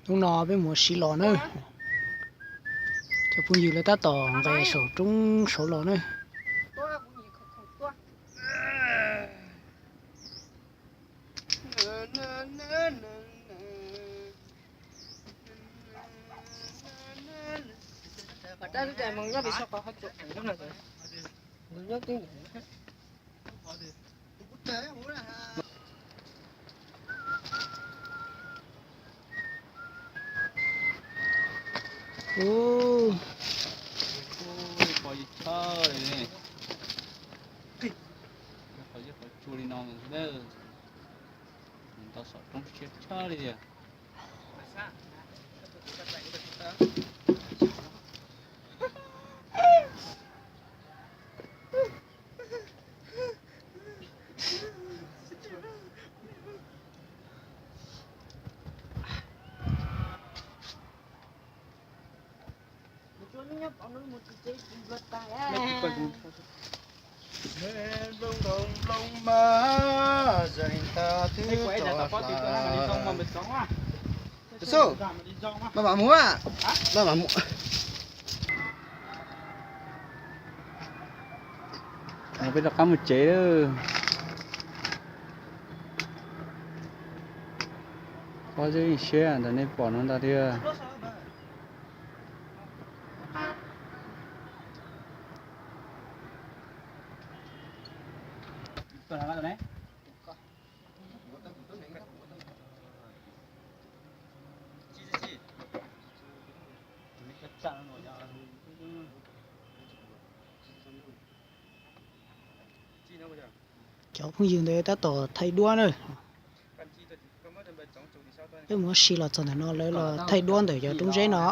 Hnub no peb mus ua si los na. Cov phooj ywg lawv tab tom nqes saum roob saud los na. Ub, qhov ywg qhov tsua li no, tau saum roob siab tshaj li tiag. Maj mam mus, maj mam mus. Peb rov qab mus tsev lawm. Pob zeb siab ntawm nej pom no ntag tiag. Cov phooj ywg ntawd tab tom thaij duab na. Peb mus ua si los txog ntawm no lawv los thaij duab ntawm cov roob zeb no.